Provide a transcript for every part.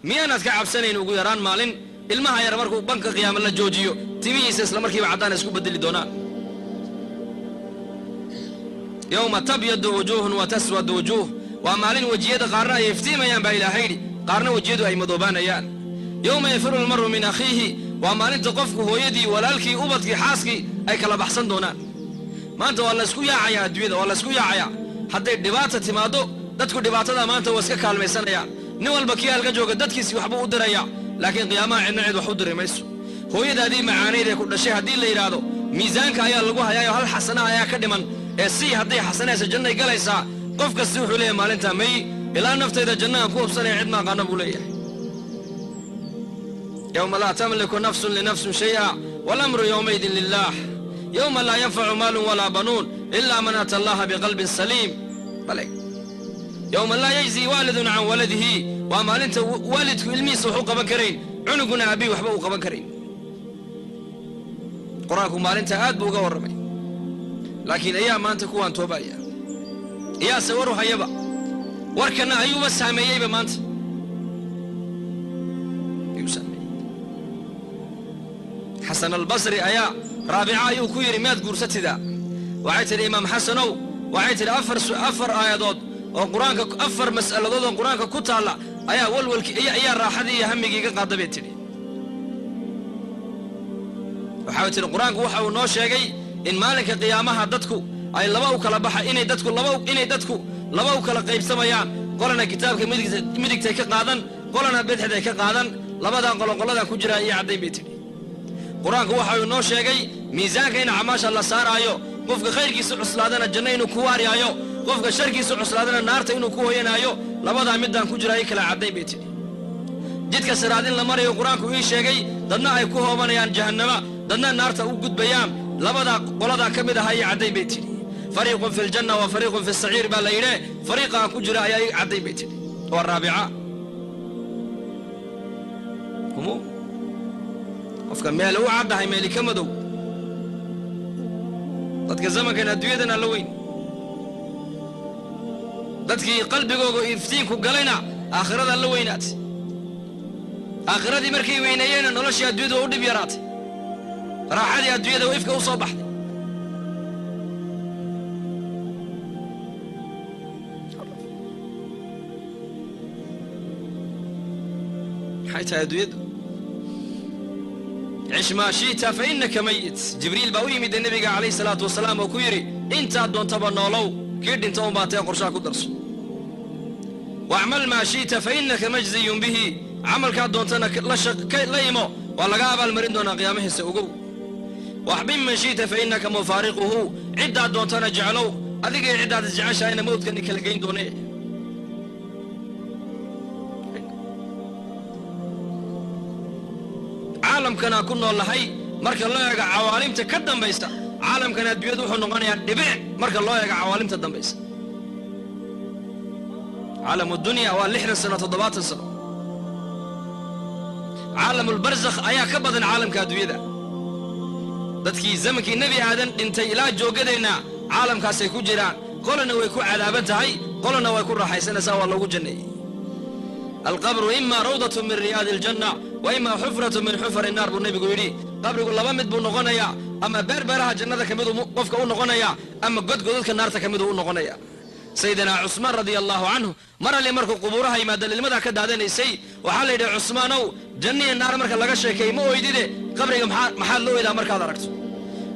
Miyaanaad ka cabsanayn ugu yaraan maalin ilmaha yar markuu banka qiyaama la joojiyo timihiisa isla markiiba caddaan isku bedeli doonaan? Yowma tabyadu wujuuhun wa taswadu wujuuh, waa maalin wejiyada qaarna ay iftiimayaan baa Ilaahay yidhi, qaarna wejiyadu ay madoobaanayaan. Yowma yafiru almaru min akhiihi, waa maalinta qofku hooyadii, walaalkii, ubadkii, xaaskii ay kala baxsan doonaan. Maanta waa laysku yaacayaa adduunyada, waa laysku yaacayaa. Hadday dhibaata timaaddo, dadku dhibaatada maanta waa iska kaalmaysanayaan. Nin walba kii halka jooga dadkiisii waxbuu u dirayaa, laakiin qiyaamaha cidna cid wax u diri mayso. Hooyadaadii macaanayd ee ku dhashay haddii la yidhaahdo miisaanka ayaa lagu hayaayo hal xasana ayaa ka dhiman ee si hadday xasanaysa jannay galaysaa, qof kasti wuxuu leeyahay maalintaa may ilaa naftayda jannahan ku hubsanaya, cid ma aqaana buu leeyahay. Yowma laa tamliku nafsun linafsin shay'a walamru yowmaidin lilah. Yowma laa yanfacu maalun walaa banuun ilaa man ata allaha biqalbin saliim. Bale yowma laa yajzi waalidun can waladihi, waa maalinta waalidku ilmihiisa wax u qaban karayn, cunuguna aabbihi waxba uu qaban karayn. Qur-aanku maalinta aad buu uga warramay, laakiin ayaa maanta kuwaan toobaya, iyaase waru hayaba? Warkanna ayuuba saameeyeyba maanta, ayuu saameeyey. Xasan Albasri ayaa Raabica ayuu ku yidhi, miyaad guursatidaa? Waxay tidhi, Imaam Xasanow, waxay tidhi, afar aayadood oo Qur-aanka, afar mas'aladood oo Qur-aanka ku taalla ayaa walwalkii ayaa raaxadii iyo hamigii iga qaada, bay tidhi. Waxay tidhi, Qur-aanku waxa uu noo sheegay in maalinka qiyaamaha dadku ay laba u kala baxa, inay dadku laba u kala qaybsamayaan, qolana kitaabka midigtay ka qaadan, qolana bidixday ka qaadan. Labadan qolo qoladan ku jiraa iyo caddayn, bay tidhi. Qur-aanku waxa uu noo sheegay miisaanka in acmaasha la saaraayo, qofka khayrkiisa cuslaadana janno inuu ku waariyaayo, qofka sharkiisa cuslaadana naarta inuu ku hoyanaayo. Labadaa midaan ku jiraa i kala caddayn, bay tidhi. Jidka siraad in la marayo Qur-aanku ii sheegay, dadna ay ku hoobanayaan jahannama, dadna naarta u gudbayaan. Labadaa qoladaa ka mid ahaa ii caddayn, bay tidhi. Fariiqun fi ljanna wa fariiqun fi saciir baa la yidhe, fariiqaan ku jira ayaa ii caddayn, bay tidhi. Waa Raabica. Humuum qofka meel u caddahay, meeli ka madow. Dadka zamankan adduunyadan alla weyn, dadkii qalbigooga iftiinku galayna aakhirada la weynaatay. Aakhiradii markay weyneeyeenna noloshii adduunyada waa u dhib yaraatay, raaxadii adduunyada waa ifka u soo baxday. Maxay tahay adduunyadu? Cish maa shi'ta fa innaka mayit. Jibriil baa u yimid nebiga calayhi salaatu wasalaam oo ku yidhi, intaad doontaba noolow, kii dhinta un baa tee, qorshaha ku darso. Wacmal maa shi'ta fa innaka majziyun bihi, camalkaad doontana la imo, waa laga abaalmarin doonaa qiyaamahiisa, ogow. Waxbib man shi'ta fa innaka mufaariquhu, ciddaad doontana jeclow, adigay ciddaad isjeceshahayna mawdkani kala geyn doone. Caalamkanaa ku nool lahay marka loo eego cawaalimta ka dambaysa, caalamkan adduunyadu wuxuu noqonayaa dhibic marka loo eego cawaalimta dambaysa. Caalamu dunya waa 60 sano, 70 sano. Caalamulbarzakh ayaa ka badan caalamka adduunyada. Dadkii zamankii Nebi Aadan dhintay ilaa jooggadeenna caalamkaasay ku jiraan. Qolana way ku cadaaban tahay, qolana way ku raaxaysanaysaa, waa loogu janneeyey. Alqabru ima rawdatu min riyaadi aljanna wa ima xufratu min xufari naar, buu nebigu yidhi. Qabrigu laba mid buu noqonayaa: ama beerbeeraha jannada ka miduu qofka u noqonayaa, ama godgodadka naarta ka miduu u noqonaya. Sayidina Cusmaan radia allahu canhu mar alli markuu qubuuraha yimaada ilmadaa ka daadanaysay. Waxaa la yidhi, Cusmaanow, janniya naar marka laga sheekeey ma oydide, qabriga maxaad la oydaa markaad aragto?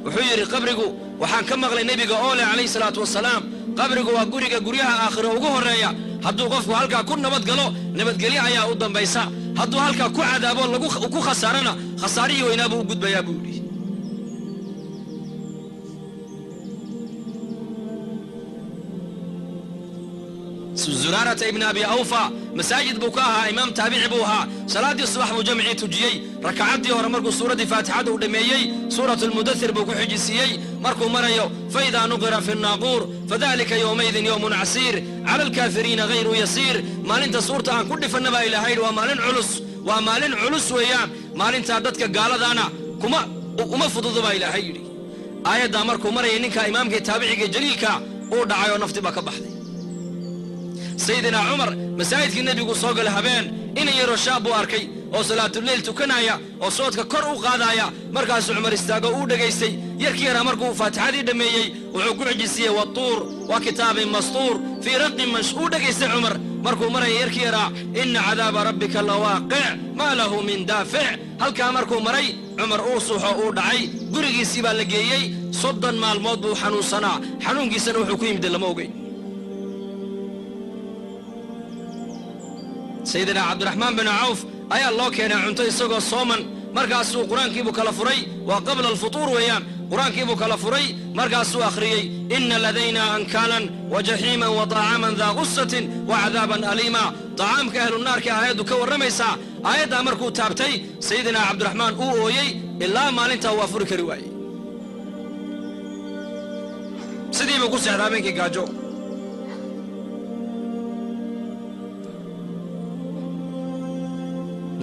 Wuxuu yidhi, qabrigu waxaan ka maqlay nebiga oo leh calayhi salaatu wasalaam, qabrigu waa guriga guryaha aakhiro ugu horreeya. Hadduu qofku halkaa ku nabad galo, nabadgelyo ayaa u dambaysa. Hadduu halkaa ku cadaabo, lagu ku khasaarana, khasaarihii weynaa buu u gudbayaa, buu yidhi. Zuraarata ibn Abi Awfa masaajid buu ka ahaa imaam, taabici buu ahaa. Salaaddii subax buu jamcii tujiyey. Rakacaddii hore markuu suuraddii Faatixada uu dhammeeyey, Suurat Lmudathir buu ku xijisiiyey. Markuu marayo faidaa nuqira fi naaquur fadalika yowmaidin yowmun casiir cala alkaafiriina hayru yasiir, maalinta suurta aan ku dhifanna baa Ilaahay yidhi, waa maalin culus, waa maalin culus weeyaan. Maalintaa dadka gaaladaana kuma uma fududo, baa Ilaahay yidhi. Aayaddaa markuu marayay, ninka imaamka taabiciga jaliilka uu dhacay oo nafti baa ka baxday. Sayidina Cumar masaajidkii nebigu soo galay habeen, Inan yaroo shaab buu arkay oo salaatuleyl tukanaya oo soodka kor u qaadaya. Markaasuu Cumar istaago uu dhegaystay. Yarkii yaraa markuu faatixadii dhammeeyey wuxuu ku xijisiiyey watuur wa kitaabin mastuur fii raqin mansh. Uu dhegaystay Cumar markuu maraya yarkii yaraa ina cadaaba rabbika lawaaqic maa lahu min daafic. Halkaa markuu maray Cumar uu suuxo, uu dhacay, gurigiisii baa la geeyey. 30 maalmood buu xanuunsanaa, xanuunkiisana wuxuu ku yimid lama ogeyn. Sayidina Cabdiraxmaan bin Cawf ayaa loo keenay cunto isagoo sooman. Markaasuu qur-aankiibuu kala furay, waa qabla alfutuur weeyaan. Qur-aankiibuu kala furay, markaasuu akhriyey ina ladayna ankaalan wa jaxiiman wa طacaaman daa gusatin wa cadaaban aliima. Tacaamka ahlunaarka aayaddu ka warramaysaa. Aayaddaa markuu taabtay sayidina Cabdiraxmaan uu ooyey ilaa maalintaa uu afuri kari waayey. Sidii buu ku seexdaa habeenkii gaajo.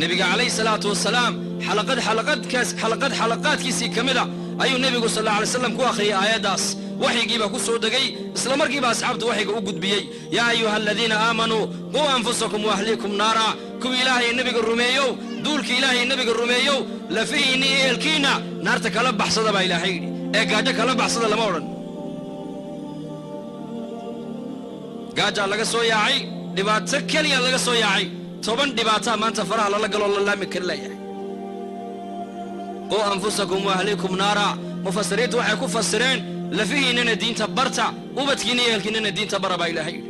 Nebiga calayhi salaatu wasalaam xalaqad xalaqadkaas xalaqad xalaqaadkiisii ka mida ayuu nebigu sal alla alay slam ku akhriyey aayaddaas. Waxyigii baa ku soo degay, isla markiiba asxaabtu waxyiga u gudbiyey: yaa ayuha aladiina aamanuu quu anfusakum waahliikum naara. Kuwii Ilaahay nebiga rumeeyow, duulkii Ilaahay nebiga rumeeyow, lafihiinni iyo ehelkiinna naarta kala baxsada baa Ilaahay yidhi, ee gaajo kala baxsada lama odhan. Gaajaa laga soo yaacay, dhibaato keliya laga soo yaacay, 10 dhibaataa maanta faraha lala galoo la laami kari layahay. Quu anfusakum waahliikum naara, mufasiriintu waxay ku fasireen lafihiinnana diinta barta, ubadkiinna iyo ehelkiinnana diinta bara baa Ilaahay yidhi.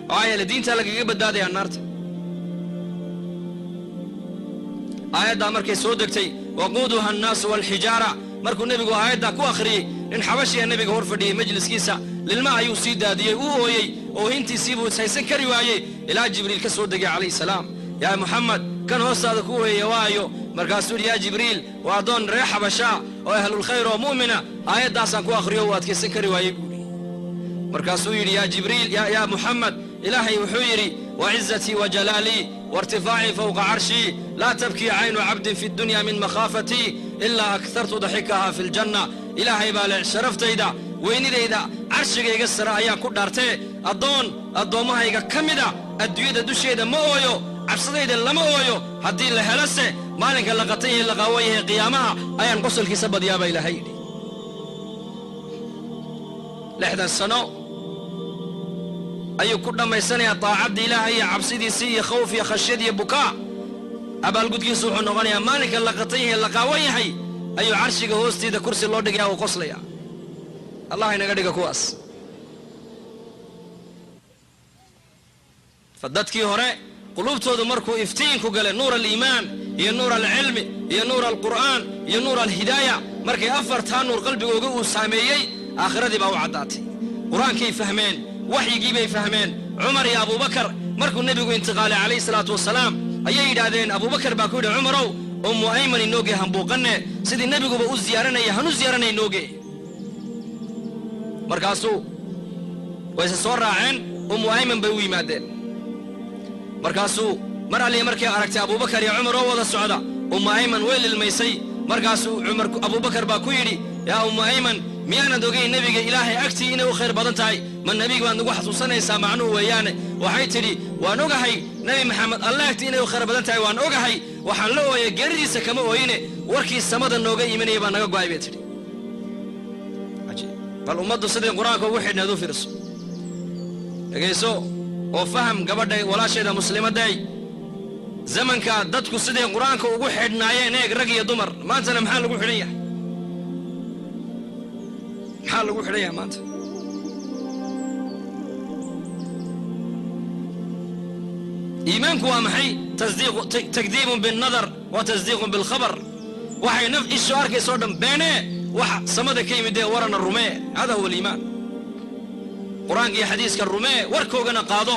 Maxaa yeele diinta lagaga badbaadayaa naarta. Aayaddaa markay soo degtay waquuduha annaasu waalxijaara, markuu nebigu aayaddaa ku akhriyey nin xabashiya nebiga hor fadhiyey majliskiisa, lilma ayuu sii daadiyey, uu ooyey, oohintiisii buu ishaysan kari waayey ilaa Jibriil ka soo degay calayhi salaam. Yaa Muxamed, kan hoostaada ku ooyaya waayo? Markaasuu yidhi, yaa Jibriil, waa addoon reer xabashaa oo ahlulkhayr oo mu'mina, aayaddaasaan ku akhriyo uu adkaysan kari waayey buuhi. Markaasuu yidhi, yaa Jibriil, yaa Muxamed, Ilaahay wuxuu yidhi wacizatii wajalaalii wairtifaacii fowqa carshii laa tabkii caynu cabdin fi dunya min makhaafatii ilaa akhartu daxikaha fi ljanna. Ilaahay baa leh, sharaftayda, weynidayda, carshigayga sare ayaan ku dhaartee, addoon addoommahayga ka mida adduunyada dusheeda ma ooyo, cabsadayda lama ooyo, haddii la helose maalinka la qatan yahay, la qaawan yahay, qiyaamaha ayaan qosolkiisa badiyaa baa Ilaahay yidhi. 60 sano ayuu ku dhammaysanayaa taacadda Ilaahay iyo cabsidiisii iyo khawf iyo khashyad iyo bukaa. Abaalgudkiisu wuxuu noqonayaa maalinka la qatan yahay, la qaawan yahay, ayuu carshiga hoostiida kursi loo dhigaya uu qoslaya. Allah inaga dhiga kuwaas. Fa dadkii hore quluubtoodu markuu iftiinku galay, nuur aliimaan iyo nuur alcilmi iyo nuur alqur'aan iyo nuur alhidaaya, markay afartaa nuur qalbigooga uu saameeyey, aakhiradii baa u caddaatay, qur-aankay fahmeen, waxyigii bay fahmeen. Cumar iyo Abuubakar markuu nebigu intiqaalay calayhi salaatu wasalaam ayay yidhaahdeen, Abuubakar baa ku yidhi, Cumarow, Ummu Ayman inooge hambuuqanne, sidii nebiguba u ziyaaranaya hanu ziyaaranaya inooge. Markaasuu wayse soo raaceen, Ummu Ayman bay u yimaadeen. Markaasuu mar alliya markay aragtay Abuubakar iyo Cumar oo wada socda, Ummu Ayman way lilmaysay. Markaasuu Cumar Abuubakar baa ku yidhi, yaa Ummu Ayman, miyaanad ogeyn nebiga Ilaahay agtii inay u khayr badan tahay? Ma nebiga baad nagu xasuusanaysaa macnuhu weeyaane? Waxay tidhi, waan ogahay Nebi Maxamed Alle agtii inay u khayr badan tahay, waan ogahay. Waxaan la ooyay geeridiisa kama ooyine, warkii samada nooga imanaya baa naga go'ay, bay tidhi. Bal ummaddu siday qur-aanka ugu xidhneed u fiirso, dhegayso oo faham gabadhay walaasheeda muslimadday. Zamanka dadku siday qur-aanka ugu xidhnaayeen eeg, rag iyo dumar. Maantana maxaa lagu xidhan yahay? Maxaa lagu xidhan yahay maanta? Iimaanku waa maxay? Takdiibun binnadar wa tasdiiqun bilkhabar. Waxay naf ishu arkayso o dhan beenee, wax samada ka yimid ee warana rumee. Hada huwa aliimaan. Qur-aanka iyo xadiiska rumee, warkoogana qaado.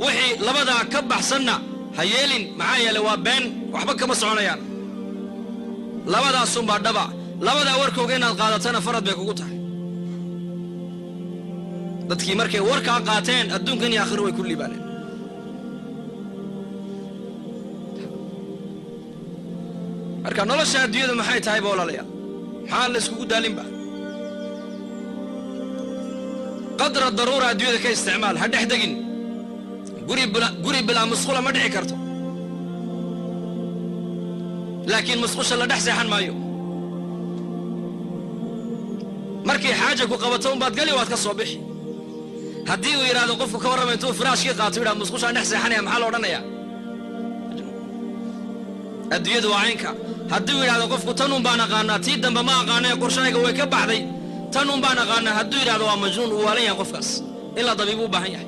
Wixii labadaa ka baxsanna ha yeelin, maxaa yeelay waa been, waxba kama soconayaan. Labadaasunbaa dhaba. Labadaa warkooga inaad qaadatana farad bay kugu tahay. Dadkii markay warkaa qaateen adduunkan iyo aakhiro way ku liibaaneen. Marka nolosha adduunyadu maxay tahay ba walaalayaal? Maxaa la iskugu daalinba? Qadra daruura adduunyada ka isticmaal, ha dhex degin. Guri bilaa musqula ma dhici karto. Laakiin musqusha la dhex seexan maayo. Markay xaaja ku qabato unbaad gali, waad ka soo bixi. Haddii uu yidhahdo qofku ka warrama intuu firaashkii qaato yidhahdo musqushaan dhex seexanaya, maxaa la odhanayaa? Adduunyadu waa caynka. Haddii uu yidhahdo qofku tan un baan aqaanaa, tii dambe ma aqaana ee qorshahayga way ka baxday, tan un baan aqaanaa hadduu yidhahdo, waa majnuun, uu waalan yahay qofkaas, in la dabiibu u baahan yahay.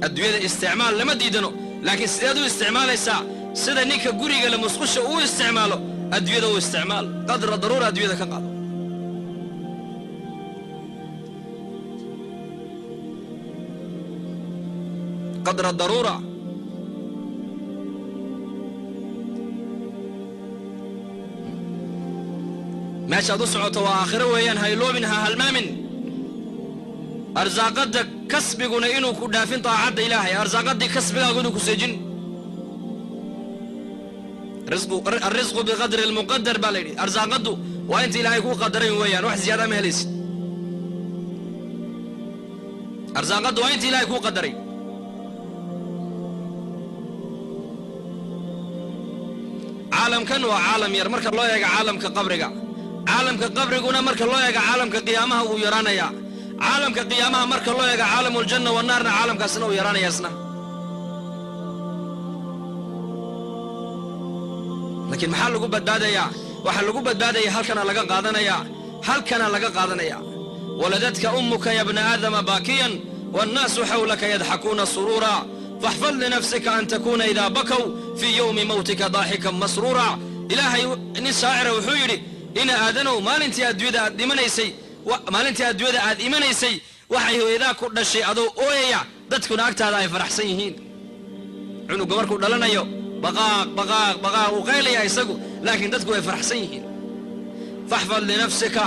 Adduunyada isticmaal lama diidano, laakiin sideed u isticmaalaysaa? Sida ninka guriga le musqusha uu isticmaalo adduunyada u isticmaal. Qadra daruura adduunyada ka qaado. Qadra daruura. Meeshaad u socoto waa aakhiro weeyaan. Ha iloobin, ha halmaamin. Arsaaqadda kasbiguna inuu ku dhaafin daacadda Ilaahay, arsaaqaddii kasbigaagu inuu ku seejin. الرزق بقدر المقدر baa la yidhi. Arsaaqaddu waa inta Ilaahay kuu qadarayn weeyaan, wax ziyaada ma helaysid. Arsaaqaddu waa inta Ilahay kuu qadaray. Caalamkan waa caalam yar marka loo eego caalamka qabriga. Caalamka qabriguna marka loo eego caalamka qiyaamaha wuu yaraanayaa. Caalamka qiyaamaha marka loo eego عالم الجنة والنار na caalamkaasna uu yaraanaya isna. Laakiin maxaa lagu badbaadayaa? Waxaa lagu badbaadaya halkana laga qaadanayaa, halkana laga qaadanaya. ولدتك أمك يا ابن آدم باكيا والناس حولك يضحكون سرورا، فاحفظ لنفسك أن تكون إذا بكوا في يوم موتك ضاحكا مسرورا. Ilaahay nin shaacira wuxuu yidhi: ina aadanow, maalintii adduunyada aad dhimanaysay, maalintii adduunyada aad imanaysay, waxay hooyadaa ku dhashay adoo ooyaya, dadkuna agtaada ay faraxsan yihiin. Cunuga markuu dhalanayo baqaaq baqaaq baqaaq uu qaylaya isagu, laakiin dadku way faraxsan yihiin. فاحفظ لنفسك,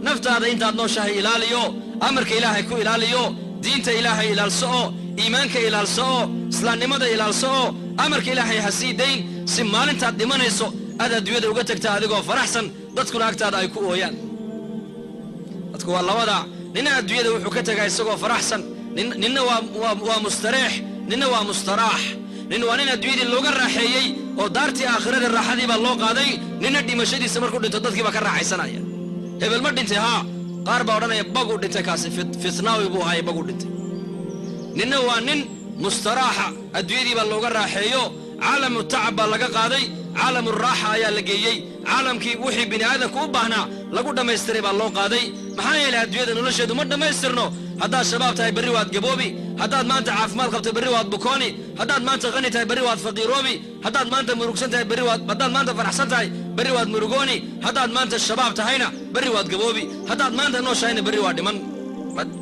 naftaada intaad nooshahay ilaaliyo, amarka Ilaahay ku ilaaliyo, diinta Ilaahay ilaalso oo iimaanka ilaalso oo islaamnimada ilaalso oo amarka Ilaahay ha sii dayn, si maalintaad dhimanayso aad adduunyada uga tagta adigoo faraxsan, dadkuna agtaada ay ku ooyaan. Dadku waa labada: nina adduunyada wuxuu ka tegaa isagoo faraxsan, ninna waa mustareex, ninna waa mustaraax. Nin waa nin adduunyadii looga raaxeeyey oo daartii aakhirada raaxadii baa loo qaaday. Ninna dhimashadiisa markuu dhinto dadkii baa ka raaxaysanaya. Hebel ma dhintay? Haa. Qaar baa odhanaya baguu dhintay kaasi, fitnaawi buu ahaay, baguu dhintay. Ninna waa nin mustaraaxa, adduunyadii baa looga raaxeeyo, عالم التعب baa laga qaaday, عالم الراحة ayaa la geeyey. Caalamkii wixii bini aadamku u baahnaa lagu dhammaystiray baa loo qaaday. Maxaa yeelay, adduunyada nolosheedu ma dhammaystirno. Haddaad shabaab tahay, berri waad gaboobi. Haddaad maanta caafimaad qabto, berri waad bukooni. Haddaad maanta qani tahay, berri waad faqiiroobi. Haddaad maanta murugsan tahay, berri waad, haddaad maanta faraxsan tahay, berri waad murugooni. Haddaad maanta shabaab tahayna, berri waad gaboobi. Haddaad maanta nooshahayna, berri waa dhiman.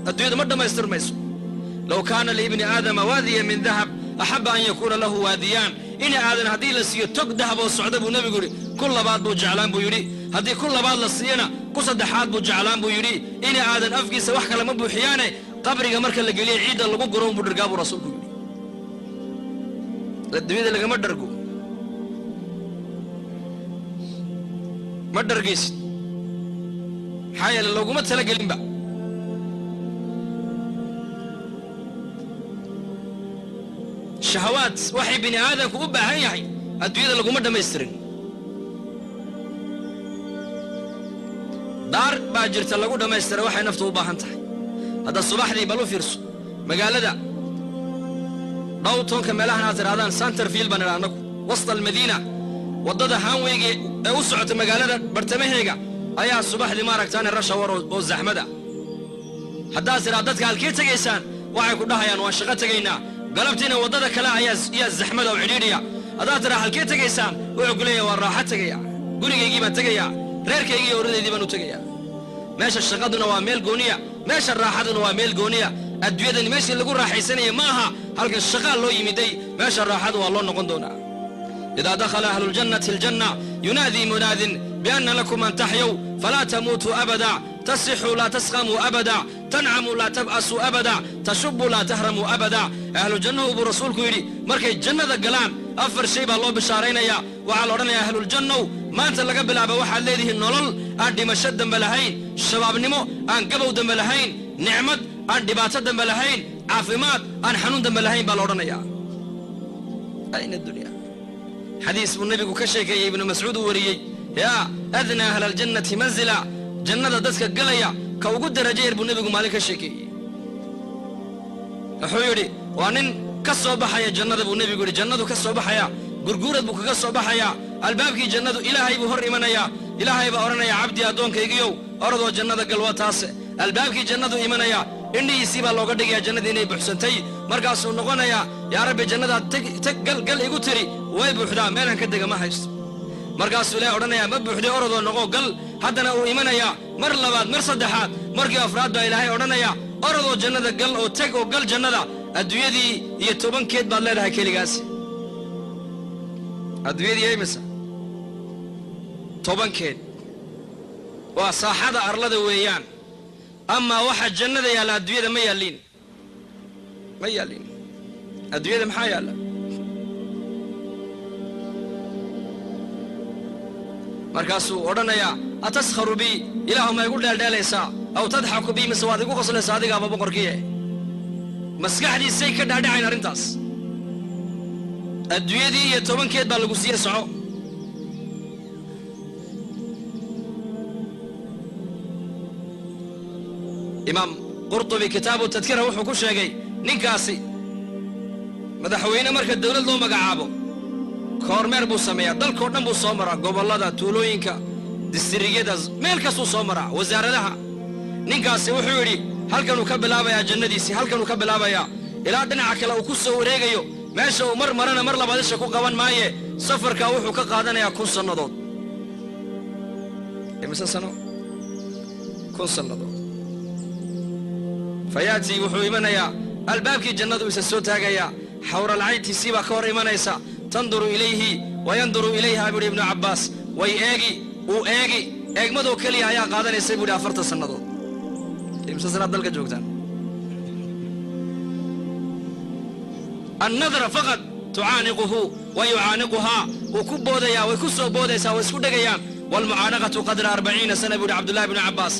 Adduunyadu ma dhammaystirmayso. لو كان لابن آدم وادي من ذهب أحب أن يكون له واديان. Ina aadan haddii la siiyo tog dahab oo socda, buu Nebigu yidhi, ku labaad buu jeclaan buu yidhi. Haddii ku labaad la siiyana, ku saddexaad buu jeclaan buu yidhi. Ina aadan afkiisa wax kale ma buuxiyaane, qabriga marka la geliya ciidda lagu guro unbuu dhargaa, buu Rasuulku yidhi. Adduunyada lagama dhargo, ma dhargaysid, maxaa yeele looguma talagelinba. Shahawaad waxay bini aadamku u baahan yahay adduunyada laguma dhammaystirin. Daar baa jirta lagu dhammaystiray waxay naftu u baahan tahay. Hadda subaxdii bal u fiirso magaalada downtownka, meelahan aad tidhahdaan Centerville baan idhaa annagu, وسط المدينة, waddada highwayga ee u socota magaalada bartamaheega ayaa subaxdii maaragtaane rush hour oo zaxmada. Haddaad tidhaa dadka halkee tegaysaan, waxay ku dhahayaan waan shaqo tegaynaa. Galabtiina waddada kale ayaa iyaa zaxmada oo cidhiidhiya. Haddaad tidhaa halkee tegaysaan, wuxuu ku leeyahay waan raaxo tegaya, gurigaygii baan tegayaa, reerkaygii iyo oradaydii baan u tegayaa. Meesha shaqaduna waa meel gooniya, meesha raaxaduna waa meel gooniya. Adduunyadani meeshii lagu raaxaysanaya ma aha. Halkan shaqaa loo yimiday, meesha raaxadu waa loo noqon doonaa. إذا دخل أهل الجنة الجنة ينادي مناد بأن لكم أن تحيوا فلا تموتوا أبدا، تصحوا لا تسقموا أبدا، تنعموا لا تبأسوا أبدا، تشبوا لا تهرموا أبدا. أهل الجنة buu Rasuulku yidhi, markay jannada galaan afar shay baa loo bishaaraynayaa. Waxaa la odhanayaa: ahlul jannow, maanta laga bilaaba waxaad leedihiin nolol aan dhimasho dambe lahayn, shabaabnimo aan gabow dambe lahayn, nicmad aan dhibaato dambe lahayn, caafimaad aan xanuun dambe lahayn, baa la odhanayaa. أين الدنيا? Xadiis buu nebigu ka sheekeeyey, Ibnu Mascuud uu wariyey: yaa adnaa ahla aljannati manzila, jannada dadka galaya ka ugu darajo yar buu nebigu maalin ka sheekeeyey. Wuxuu yidhi waa nin ka soo baxaya jannada buu nebigu yidhi, jannadu ka soo baxaya, gurguurad buu kaga soo baxayaa albaabkii jannadu, Ilaahay buu hor imanayaa. Ilaahay baa odhanaya: "Cabdi, addoonkaygiyow, orodoo jannada gal." Waa taase. Albaabkii jannadu imanaya, indhihiisii baa looga dhigayaa jannadii inay buuxsantay. Markaasuu noqonayaa: "Yaa Rabbi, jannadaad teg teg, gal gal igu tiri way buuxdaa, meelaan ka dega ma haysto." Markaasuu Ilahay odhanayaa: "Ma buuxday, orodoo noqo, gal." Haddana uu imanayaa mar labaad, mar saddexaad, markii afraad baa Ilaahay odhanaya: "Orodoo jannada gal oo teg oo gal jannada, adduunyadii iyo tobankeed baad leedahay keligaasi." Adduunyadii imisa tobankeed waa saaxada arlada weeyaan. Amaa waxa jannada yaalla adduunyada ma yaalliin, ma yaalliin. Adduunyada maxaa yaalla? Markaasuu odhanayaa: "Ataskharu bii?" Ilaahu, ma igu dheeldheelaysaa? "Aw tadxaku bii?" Mise waad igu qoslaysaa? Adigaaba boqorkiie. Maskaxdiisay ka dhaadhacayn arrintaas. Adduunyadii iyo tobankeed baa lagu siiye, soco. Imaam Qurtubi Kitaabu Tadkira wuxuu ku sheegay ninkaasi, madaxweyne marka dawlad loo magacaabo kormeer buu sameeyaa, dalkao dhan buu soo maraa, gobollada, tuulooyinka, districtyada, meel kastuu soo maraa, wasaaradaha. Ninkaasi wuxuu yidhi halkanuu ka bilaabayaa jannadiisii, halkanuu ka bilaabayaa ilaa dhinaca kale uu ku soo wareegayo. Meesha uu mar marana mar labaad isha ku qaban maaye. Safarkaa wuxuu ka qaadanayaa 1000 sannadood. Imise sano? 1000 sannadood. Fayaatii, wuxuu imanayaa albaabkii jannadu, isa soo taagayaa. Xawralcayntiisii baa ka hor imanaysa. Tanduru ilayhi wa yanduru ilayha, buu yidhi Ibnu Cabbaas. Way eegi, uu eegi, eegmadoo keliya ayaa qaadanaysa, buu yidhi, 40 sannadood. Imise sanaad dalka joogtaan? Annadra faqad. Tucaaniquhu wa yucaaniquhaa, wuu ku boodayaa, way ku soo boodaysaa, way isku dhegayaan. Waalmucaanaqatu qadra 40 sana, buu yidhi Cabdullahi bnu Cabbaas.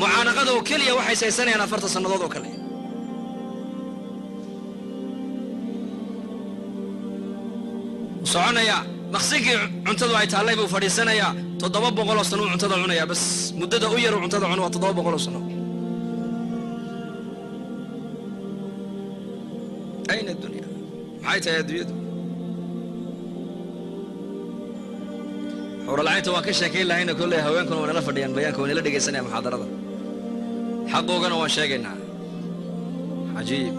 Mucaanaqadoo keliya waxay saysanayaan 40 sannadood oo kale. Soconayaa, maqsinkii cuntadu ay taallay buu fadhiisanayaa. 700 sano uu cuntada cunayaa. Bas, muddada u yaruu cuntada cuno waa 700 sano. Ayna dunya? Maxay tahay adduunyadu? Xuuralcaynta waan ka sheekayn lahayna. Kolley haweenkuna waa nala fadhiyaan, bayaanka waa nala dhegaysanaya, muxaadarada xaqoogana waan sheegaynaa. Cajiib,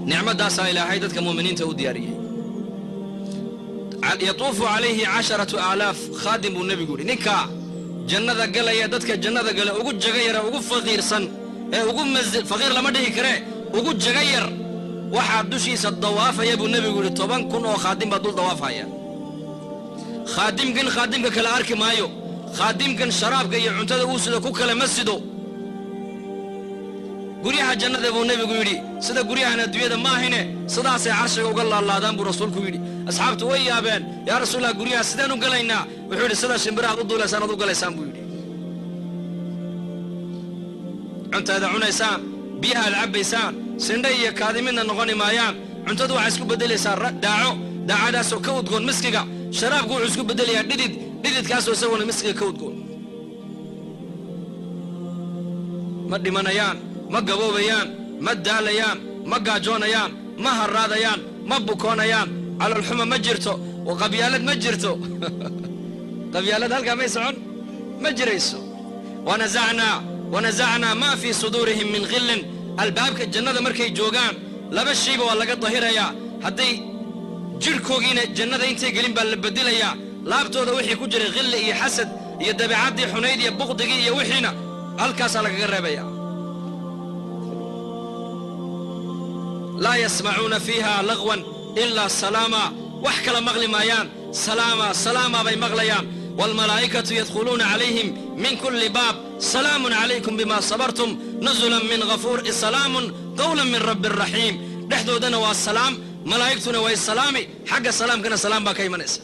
nicmadaasaa Ilaahay dadka muuminiinta u diyaariyey. Yatuufu calayhi 10,000 khaadim, buu nebigu yidhi. Ninka jannada galaya, dadka jannada gala ugu jaga yara, ugu faqiirsan ee ugu faqiir lama dhihi karee, ugu jaga yar, waxaa dushiisa dawaafaya, buu nebigu yidhi, 10,000 oo khaadim baa dul dawaafaya. Khaadimkan khaadimka kale arki maayo, khaadimkan sharaabka iyo cuntada uu sido ku kale ma sido. Guryaha jannada, buu nebigu yidhi, sida guryahan adduunyada maahine, sidaasay carshiga uga laalaadaan, buu rasuulku yidhi. Asxaabtu way yaabeen: "Yaa Rasuulallah, guryaha sideen u galaynaa?" Wuxuu yidhi: "Sida shimbirahaad u duulaysaan aad u galaysaan," buu yidhi. Cuntaada cunaysaan, biyaha aad cabbaysaan, sindha iyo kaadi midna noqoni maayaan. Cuntadu waxay isku beddelaysaa daaco, daacadaasoo ka udgoon miskiga. Sharaabku wuxuu isku beddelayaa dhidid, dhididkaasoo isaguna miskiga ka udgoon. Ma dhimanayaan, ma gaboobayaan, ma daalayaan, ma gaajoonayaan, ma harraadayaan, ma bukoonayaan. Caloolxuma ma jirto oo qabyaalad ma jirto. Qabyaalad halkaa may socon, ma jirayso. Wanazacnaa wanazacnaa maa fii suduurihim min ghillin. Albaabka jannada markay joogaan laba shayba waa laga dahirayaa. Hadday jidhkoogiina jannada intay gelin baa la bedelayaa. Laabtooda wixii ku jiray khilli iyo xasad iyo dabeecaddii xunayd iyo buqdigii iyo wixiina halkaasaa lagaga reebaya. Laa yasmacuuna fiiha lagwan ilaa salaama. Wax kala maqli maayaan, salaama salaama bay maqlayaan. Waalmalaa'ikatu yadkhuluuna calayhim min kulli baab: salaamun calaykum bima sabartum, nuzulan min ghafuur, salaamun qawlan min rabbi raxiim. Dhexdoodana waa salaam, malaa'igtuna way salaami, xagga salaamkana salaam baa ka imanaysa.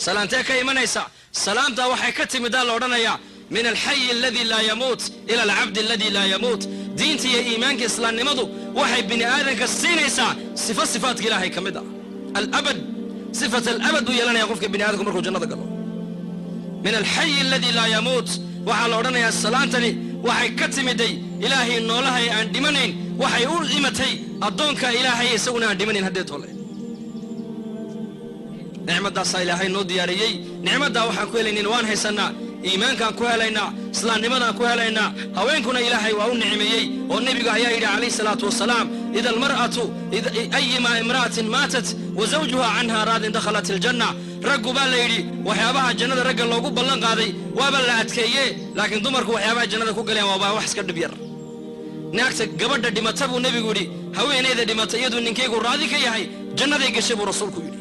Salaamtee ka imanaysa? Salaamtaa waxay ka timidaa la odhanayaa min alxayi aladi laa yamuut ila alcabdi aladi laa yamuut. Diinta iyo iimaanka islaamnimadu waxay bini aadanka siinaysaa sifo sifaadka Ilaahay ka mid ah, alabad. Sifat alabad buu yeelanaya qofka bini aadamku markuu jannada galo. Min alxayi aladii laa yamuut, waxaa la odhanayaa salaantani waxay ka timiday Ilaahay noolahay aan dhimanayn, waxay u imatay addoonka Ilaahay isaguna aan dhimanayn. Haddee toole nicmaddaasaa Ilaahay noo diyaariyey. Nicmaddaa waxaan ku helaynin waan haysannaa, iimaankaan ku helaynaa, islaamnimadaan ku helaynaa. Haweenkuna Ilaahay waa u nicmeeyey, oo nebigu ayaa yidhi calayhi salaatu wasalaam: ida almar'atu ayimaa imra'atin maatat wa zawjuha canha raadin dakhalat aljanna. Raggu baa la yidhi waxyaabaha jannada ragga loogu ballan qaaday waaba la adkeeye, laakiin dumarku waxyaabaha jannada ku galeen waaba wax iska dhib yar. Naagta gabadha dhimata buu nebigu yidhi, haweenayda dhimata iyaduu ninkaygu raadi ka yahay, jannaday gashay buu rasuulku yidhi.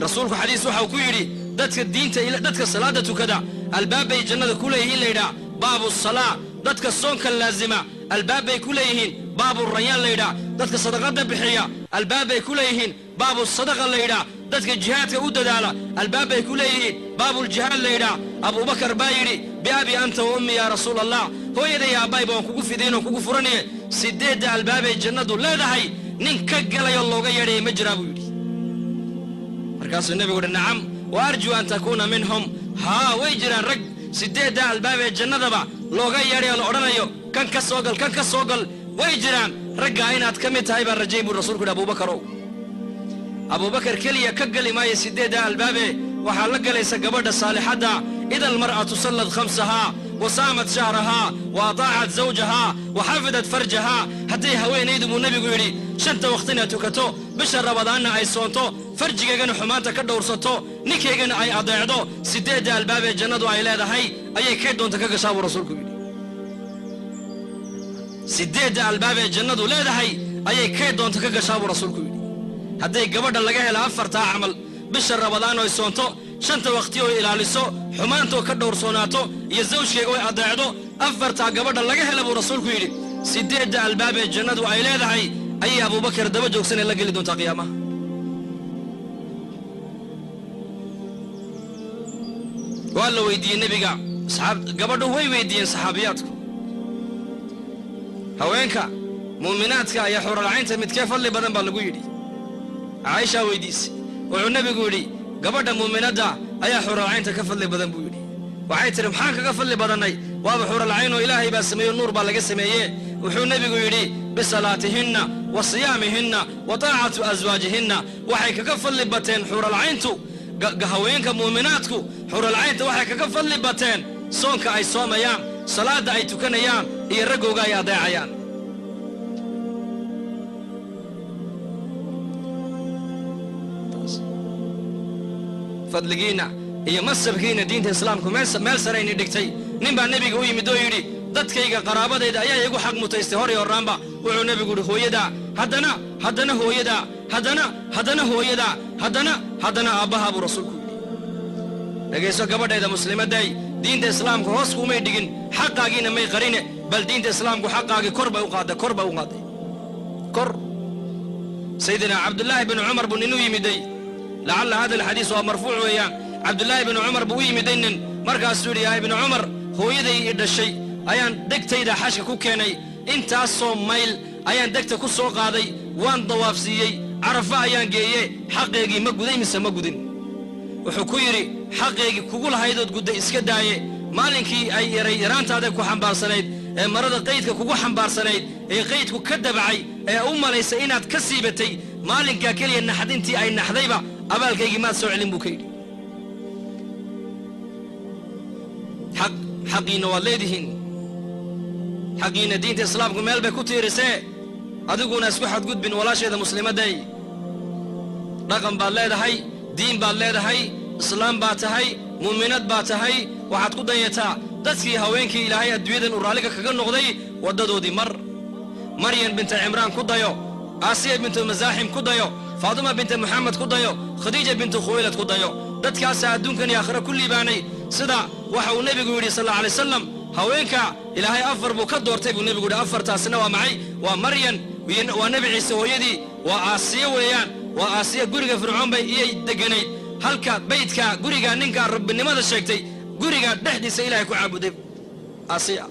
Rasuulku xadiis waxau ku yidhi: dadka diinta, dadka salaada tukada albaabbay jannada ku leeyihiin layidhaah baabu salaa. Dadka soonka laazima albaabbay ku leeyihiin baabu rayaan layidhaah. Dadka sadaqada bixiya albaabbay ku leeyihiin baabu sadaqa layidhaah. Dadka jihaadka u dadaala albaabbay ku leeyihiin baabuljihaad layidhaah. Abubakar baa yidhi: biabi anta wa ummi yaa rasuul Allah, hooyaday aabbayba waan kugu fidayn oo kugu furanaye, 8da albaabay jannadu leedahay nin ka galayoo looga yeedhaya ma jiraa? buu yidhi. Markaasuu nebigu uhi: nacam, wa arjuu an takuuna minhum. Haa, way jiraan rag 8da albaab ee jannadaba looga yeedhayo, la odhanayo kan ka soo gal, kan ka soo gal, way jiraan raggaa. Inaad ka mid tahay baan rajayn buu rasuulku yidhi. Abuubakarow, Abuubakar keliya ka geli maayo 8da albaabe, waxaa la galaysa gabadha saalixadda. Ida almar'atu sallad khamsahaa wa saamat shahrahaa wa ataacat zawjahaa wa xafidat farjahaa, hadday haweenaydu buu nebigu yidhi shanta wakhtina tukato, bisha Rabadaanna ay soonto, farjigeygana xumaanta ka dhowrsato, ninkaygana ay adeecdo, 8da albaabee jannadu ay leedahay ayay kay doonta ka gashaa buu rasuulku yidhi. 8da albaabee jannadu leedahay ayay kay doonta ka gashaa buu rasuulku yidhi. Hadday gabadha laga helo afartaa camal, bisha Rabadaan oy soonto, shanta wakhti oy ilaaliso, xumaantoo ka dhowrsoonaato, iyo zawjkeega oy adeecdo, afartaa gabadha laga hela buu rasuulku yidhi, 8da albaabee jannadu ay leedahay ayay Abuubakar daba joogsanee la geli doontaa qiyaamaha. Waa la weydiiyey nebiga, gabadhu way weydiiyeen saxaabiyaadku: haweenka muuminaadka iyo xuralcaynta midkee fadli badan? baa lagu yidhi. Caaishaa weydiisay. Wuxuu nebigu yidhi: gabadha muuminadda ayaa xuralcaynta ka fadli badan buu yidhi. Waxay tidhi: maxaan kaga fadli badannay? Waaba xuralcayn oo Ilaahay baa sameeyo, nuur baa laga sameeye. Wuxuu nebigu yidhi: bisalaatihinna wa siyaamihinna wa taacatu aswaajihinna. Waxay kaga fadli bateen xuralcayntu, haweenka muuminaadku xuralcaynta waxay kaga fadli bateen soonka ay soomayaan, salaadda ay tukanayaan, iyo raggooga ay adeecayaan. Fadligiinna iyo masabkiinna diinta islaamku meel sarayni dhigtay. Nin baa nebiga u yimid oo yidhi: dadkayga qaraabadayda ayaa igu xaq mutaystay hor iyo horraanba. Wuxuu nebigu yidhi: hooyadaa, haddana, haddana hooyadaa, haddana, haddana hooyadaa, haddana, haddana aabbahaa buu rasuulku yidhi. Dhegayso gabadhayda muslimadday, diinta islaamku hoos kuumay dhigin, xaqaagiina may qarine, bal diinta islaamku xaqaagii kor bay u qaadday, kor bay u qaaday, kor. Sayidina Cabdullaahi binu Cumar buu nin u yimiday. Lacalla hada alxadiis waa marfuuc weeyaan. Cabdullaahi binu Cumar buu u yimiday nin, markaasuu yidhi: yaa ibnu Cumar, hooyaday i dhashay ayaan degtayda xashka ku keenay, intaasoo mayl ayaan degta ku soo qaaday, waan dawaafsiiyey, Carafa ayaan geeye, xaqeygii ma guday mise ma gudin? Wuxuu ku yidhi: xaqeygii kugu lahaydood gudday iska daaye, maalinkii ay yaray yaraantaada ku xambaarsanayd ee marada qaydka kugu xambaarsanayd ee qaydku ka dabacay ee u malaysay inaad ka siibatay, maalinkaa keliya naxdintii ay naxdayba abaalkaygii maad soo celin buu ka yidhi. Xaqiinna waad leedihiin, xaqiinna diinta islaamku meel bay ku tiirisee, adiguna isku xadgudbin. Walaasheeda muslimadday, dhaqan baad leedahay, diin baad leedahay, islaam baad tahay, muuminad baad tahay. Waxaad ku dayataa dadkii haweenkii Ilaahay adduunyadan uu raalliga kaga noqday waddadoodii. Mar Maryan binta Cimraan ku dayo, Aasiya bintu Masaaxim ku dayo, Faaduma binta Moxamed ku dayo, Khadiija bintu Khuwaylad ku dayo. Dadkaasaa adduunkan iyo aakhira ku liibaanay. Sida waxa uu nebigu yidhi sal alla alay wasalam: haweenka Ilaahay afar buu ka doortay buu nebigu yidhi. Afartaasina waa maxay? Waa Maryan, waa Nebi Ciise hooyadii, waa Aasiya weeyaan. Waa Aasiya, guriga Fircoon bay iyay deganayd, halka baydka guriga ninkaa rabbinimada sheegtay guriga dhexdiisa Ilahay ku caabuday Aasiya.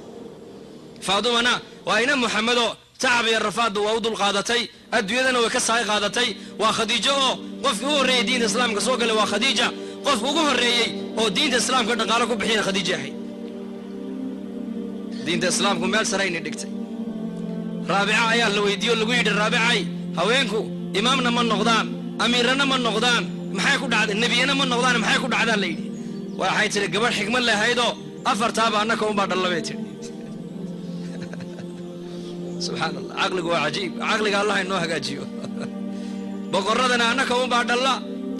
Faadumana Waa ina Muxamedo tacab iyo rafaadba waa u dulqaadatay, adduunyadana way ka saay qaadatay. Waa Khadiijo oo qofkii u horreeyey diinta islaamka soo galay waa Khadiija, qofka ugu horreeyey oo diinta islaamka dhaqaalo ku bixiyana Khadiija ahayd. Diinta islaamku meel sarayna dhigtay. Raabica ayaa la weydiiye o lagu yidhi, Raabicay, haweenku imaamna ma noqdaan, amiirana ma noqdaan, maxay ku dhacday? Nebiyana ma noqdaan, maxay ku dhacdaan? La yidhi. Waxay tidhi, gabadh xikmad lehaydoo afartaaba annaka unbaa dhalla bay tidhi. Subxaan Allah, caqligu waa cajiib. Caqliga Allah inoo hagaajiyo. Boqorradana annaka unbaa dhalla,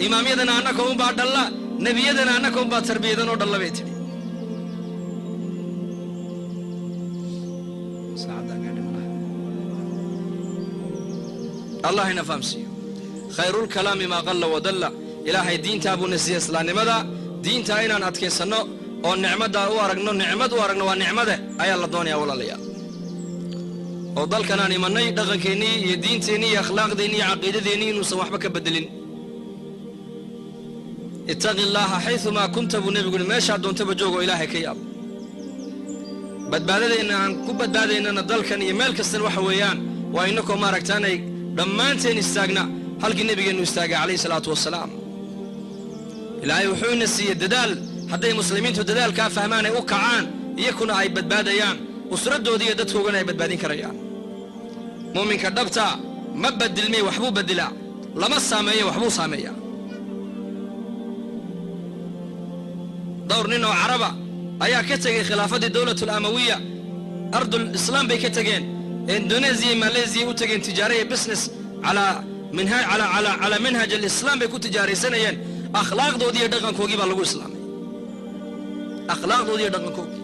imaamyadana annaka unbaa dhalla, nebiyadana annaka unbaa tarbiyadan oo dhalla bay tidhi. Allah ina fahamsiiyo. Khayrulkalaami maa qalla wadalla. Ilaahay diintaa buu na siiyey, islaamnimada. Diintaa inaan adkaysanno oo nicmaddaa u aragno, nicmad u aragno, waa nicmade, ayaa la doonayaa, walaalayaal. Oo dalkanaan imannay dhaqankeennii iyo diinteennii iyo akhlaaqdeennii iyo caqiidadeennii inuusan waxba ka beddelin. Ittaqi illaaha xayumaa kunta buu nebigu yidhi, meeshaa doontaba joog oo Ilaahay ka yaab. Badbaadadeenna aan ku badbaadaynana dalkan iyo meel kastana waxa weeyaan waa inakoo maaragtaanay dhammaanteen istaagna halkii nebigeennu istaagay calayhi salaatu wasalaam. Ilaahay wuxuu ina siiyey dadaal. Hadday muslimiintu dadaalkaa fahmaan ay u kacaan, iyakuna ay badbaadayaan, usradooda iyo dadkoogana ay badbaadin karayaan. Muuminka dhabta ma badilmay, waxbuu bedilaa. Lama saameeyo, waxbuu saameeyaa. Dhowr nin oo Caraba ayaa ka tegey khilaafaddii dowlatul Amawiya, ardul Islaam bay ka tegeen, Indoneziya, Maleesiya u tegeen tijaara iyo business. Calaa manhaj alislaam bay ku tijaaraysanayeen. Akhlaaqdoodii iyo dhaqankoogii baa lagu islaamay, akhlaaqdoodii iyo dhaqankoogii.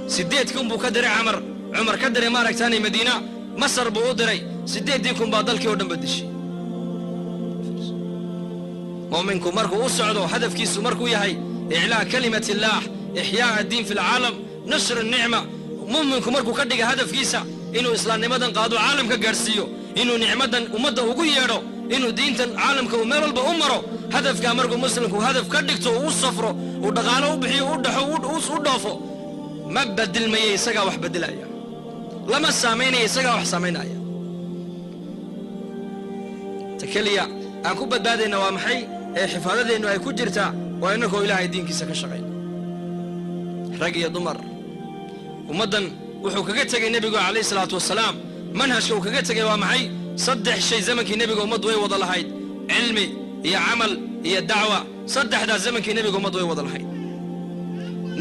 8,000 buu ka diray Camar, Cumar ka diray maaragtaanay Madiina, Masar buu u diray. 8,000 baa dalkii oo dhan badishay. Mu'minku markuu u socdo, hadafkiisu markuu yahay iclaa kalimat illaah, ixyaa addiin fi lcaalam, nashr nicma, mu'minku markuu ka dhiga hadafkiisa inuu islaamnimadan qaado, caalamka gaadhsiiyo, inuu nicmadan ummadda ugu yeedho, inuu diintan caalamka uu meel walba u maro, hadafkaa markuu muslimku hadaf ka dhigto, uu u safro, uu dhaqaalo u bixiyo, u dhaxo, u dhoofo, ma bedilmaya, isagaa wax bedelaya. Lama saamaynaya, isagaa wax saamaynaya. Ta keliya aan ku badbaadayna waa maxay ee xifaadadeennu ay ku jirtaa? Waa innakoo Ilaahay diinkiisa ka shaqayna, rag iyo dumar. Ummaddan wuxuu kaga tegey nebigu calayhi salaatu wasalaam, manhajka uu kaga tegey waa maxay? Saddex shay zamankii nebiga ummaddu way wada lahayd: cilmi iyo camal iyo dacwa. Saddexdaas zamankii nebiga ummaddu way wada lahayd.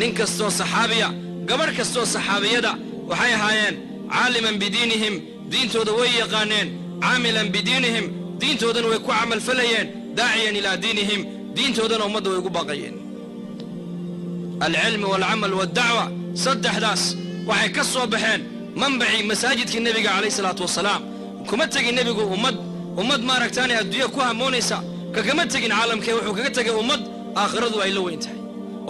Nin kastoo saxaabiya, gabadh kastoo saxaabiyada, waxay ahaayeen caaliman bidiinihim, diintooda way yaqaaneen; caamilan bidiinihim, diintoodana way ku camalfalayeen; daaciyan ilaa diinihim, diintoodana ummadda way ugu baaqayeen. Alcilmi waalcamal waaldacwa, saddexdaas waxay ka soo baxeen manbacii masaajidkii nebiga calayhi salaatu wasalaam. Kuma tegin nebigu ummad maaragtaanay adduunya ku hamoonaysa, kagama tegin caalamkee. Wuxuu kaga tegay ummad aakhiradu ay la weyn tahay,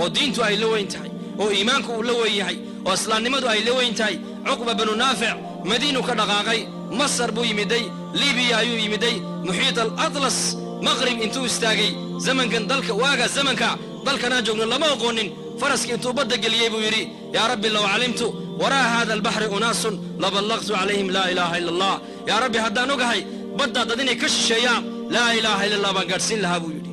oo diintu ay la weyn tahay, oo iimaanku uu la weyn yahay, oo islaamnimadu ay la weyn tahay. Cuqba banu Naafic Madiinuu ka dhaqaaqay, Masar buu yimiday, Libiya ayuu yimiday, muxiit al Atlas, Maqrib intuu istaagay. Zamankan dalka waaga, zamanka dalkanaan joogno lama oqoonin. Faraskii intuu badda geliyey buu yidhi, "Yaa rabbi, low calimtu waraa hada albaxri unaasun laballaqtu calayhim laa ilaaha ila Allah. Yaa rabbi, haddaan ogahay baddaa dad inay ka shisheeyaan, laa ilaaha illa Allah baan gaadhsiin lahaa," buu yidhi.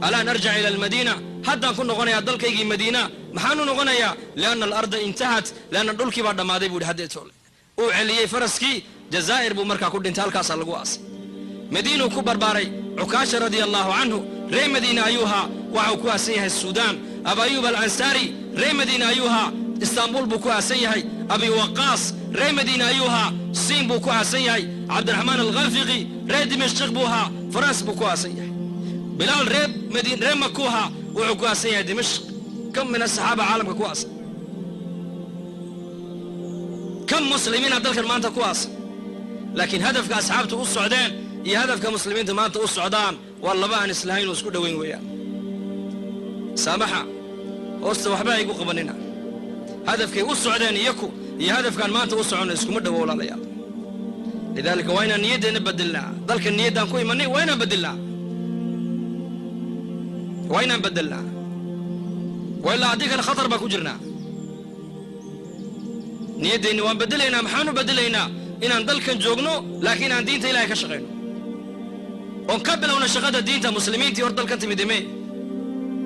"Alaan arjac ila almadiina, haddaan ku noqonayaa dalkaygii Madiina. Maxaan u noqonayaa? Lianna alarda intahat, lianna dhulkii baa dhammaaday," buu yidhi. Haddee toole uu celiyey faraskii, Jazaa'ir buu markaa ku dhintay, halkaasaa lagu aasay. Madiinuu ku barbaaray. Cukaasha radia allahu canhu ree Madiina ayuu ahaa, waxau ku aasan yahay Suudaan. Aba Ayuub Alansaari ree Madiina ayuu ahaa, Istaanbul buu ku aasan yahay. Abi Waqaas ree Madiina ayuu ahaa, Siin buu ku aasan yahay. Cabdiraxmaan Alkhafiqi ree Dimashqiq buu ahaa, Faransi buu ku aasan yahay. Bilaal ree Makuu ahaa, wuxuu ku aasan yahay Dimashq. Kam min asaxaaba caalamka ku aasan? Kam muslimiina dalkan maanta ku aasan? Laakiin hadafka asxaabtu u socdeen iyo hadafka muslimiinta maanta u socdaan waa laba aan islahayn oo isku dhowayn weeyaan. Saamaxa, hoosta waxba aygu qabanina. Hadafkay u socdeen iyaku iyo hadafkaan maanta u soconno iskuma dhowo, walaalayaal. Lidaalika waa inaan niyaddeenna bedelnaa. Dalka niyaddaan ku imanay waa inaan bedelnaa, waa inaan bedelnaa, waa ilaa haddii kale khatar baan ku jirnaa. Niyaddeenni waan bedelaynaa. Maxaanu bedelaynaa? Inaan dalkan joogno, laakiin aan diinta Ilahay ka shaqayno, oon ka bilowna shaqada diinta. Muslimiintii hor dalkan timide mee?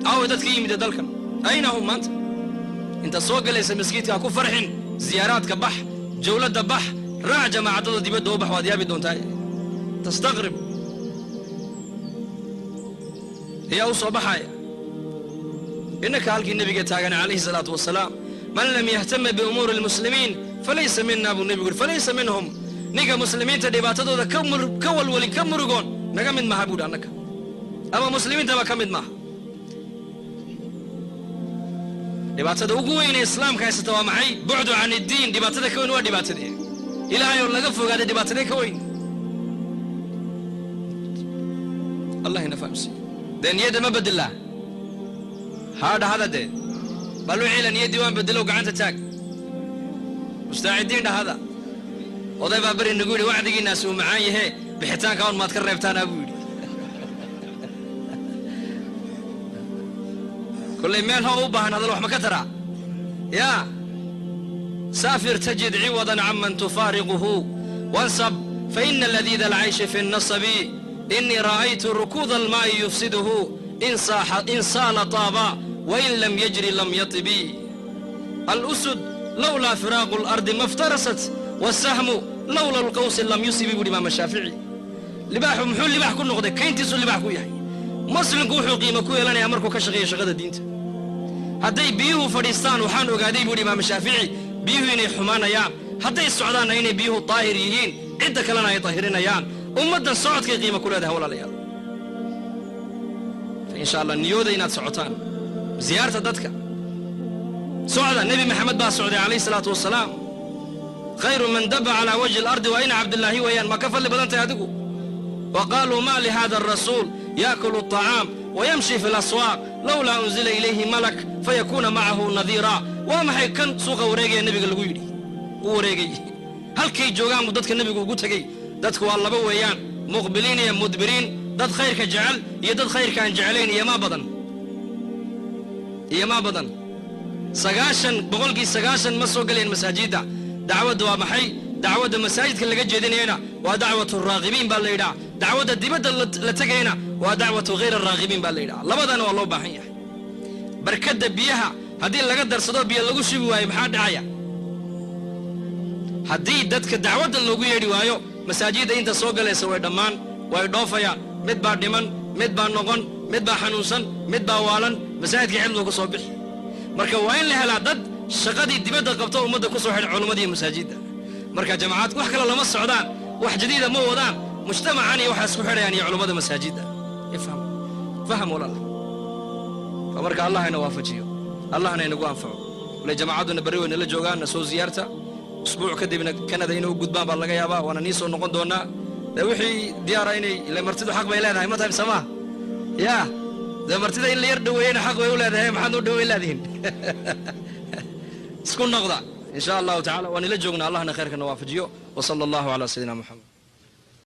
Aaway dadka yimide dalkan? Ayna hum maanta? Intaad soo galaysa maskiidka ha ku farxin. Ziyaaraadka bax, jawladda bax, raac jamaacadada, dibadda u bax, waad yaabi doontaa, tastaqrib. Ayaa u soo baxaya innaka halkii nebiga taagan calayhi salaatu wasalaam. Man lam yahtama biumuuri almuslimiin falaysa mina, buu nebigu yidhi, falaysa minhum. Ninka muslimiinta dhibaatadooda ka walwalin, ka murugoon, naga mid maaha buuhi annaka, ama muslimiintaba ka mid maaha. Dhibaatada ugu weyn ee islaamka haysata waa maxay? Bucdu can iddiin. Dhibaatada ka weyn waa dhibaatadee? Ilaahay oo laga fogaaday dhibaatadee ka weyn? Allah ina fahamsiiyo. Dee niyadda ma bedelaa? Haa, dhahada dee. Bal u ciila niyaddii waan bedelow, gacanta taag. Mustaacidiin dhahada. Oday baa beri nagu yidhi, wacdigiinaasi uu macaan yahee, bixitaanka on maad ka reebtaanaa, buu yidhi. Kollay meel ha u baahan hadal wax ma ka taraa. Yaa saafir tajid ciwadan canman tufaariquhu wansab, faina ladiida alcayshi fi nnasabi. Inii ra'aytu rukuuda almaa'i yufsiduhu, in saala taaba wain lam yajri lam yatibi. Alusud lowlaa firaaqu alardi ma ftarasat, wasahmu lowla alqawsi lam yusibi, buuhi imaam Shaafici. Libaaxu muxuu libaax ku noqday? Kayntiisuu libaax ku yahay. Muslimku wuxuu qiimo ku yeelanayaa markuu ka shaqeeyo shaqada diinta. Hadday biyuhu fadhiistaan, waxaan ogaaday, buuhi imaam Shaafici, biyuhu inay xumaanayaan. Hadday socdaanna inay biyuhu daahir yihiin, cidda kalena ay dahirinayaan. Ummaddan socodkay qiimo ku leedahay, walaalayaal. Fa insha Allah niyooda inaad socotaan, ziyaarta dadka socda. Nebi Maxamed baa socday calayhi salaatu wasalaam. Khayru man daba calaa wajhi alardi waa ina Cabdillaahi weeyaan. Ma ka fadli badan tahay adigu? Wa qaaluu ma lihada arasuul yaakulu aطacaam wayamshi fi laswaaq, lowlaa unzila ilayhi malak fayakuuna macahu nadiira. Waa maxay kan suuqa wareegaya? Nebiga lagu yidhi u wareegay. Halkay joogaan buu dadka nebigu ugu tegey. Dadku waa laba weeyaan, muqbiliin iyo mudbiriin, dad khayrka jecel iyo dad khayrkaan jeclayn. Iyo maa badan, iyo maa badan, 90% ma soo gelayaan masaajidda. Dacwadda waa maxay? Dacwadda masaajidka laga jeedinayana waa dacwatu raagibiin baa la yidhaha. Dacwadda dibadda la tegayana waa dacwatu hayr araagibiin baa la yidhaha. Labadana waa loo baahan yahay. Barkadda biyaha haddii laga darsado biyo lagu shubi waayo, maxaa dhacaya? Haddii dadka dacwadda loogu yeedhi waayo, masaajidda inta soo galaysa way dhammaan, way dhoofayaan. Mid baa dhiman, mid baa noqon, mid baa xanuunsan, mid baa waalan, masaajidka cid loogu soo bixi. Marka waa in la helaa dad shaqadii dibadda qabto, ummadda ku soo xidha culammadii masaajidda. Marka jamacaad wax kale lama socdaan, wax jadiida ma wadaan. Mujtamacan iyo waxaa isku xidhayaan iyo culummada masaajidda. Ifham, faham, walaal. Marka Allah ina waafajiyo, Allahna inagu anfaco. Wale jamacadduna berri way nala joogaan, na soo ziyaarta. Usbuuc kadibna Kanada inay u gudbaan baa laga yaabaa, waana nii soo noqon doonaa. Dee wixii diyaara inay ile martidu xaq bay leedahay, ma tahay samaa? Yaa dee martida in la yar dhoweeyena xaq bay u leedahay. Maxaad u dhoweyn laadihin? Isku noqda, in sha Allahu tacala, waan ila joognaa. Allahna khayrkana waafajiyo. Wa sala Allahu calaa sayidina Moxamed.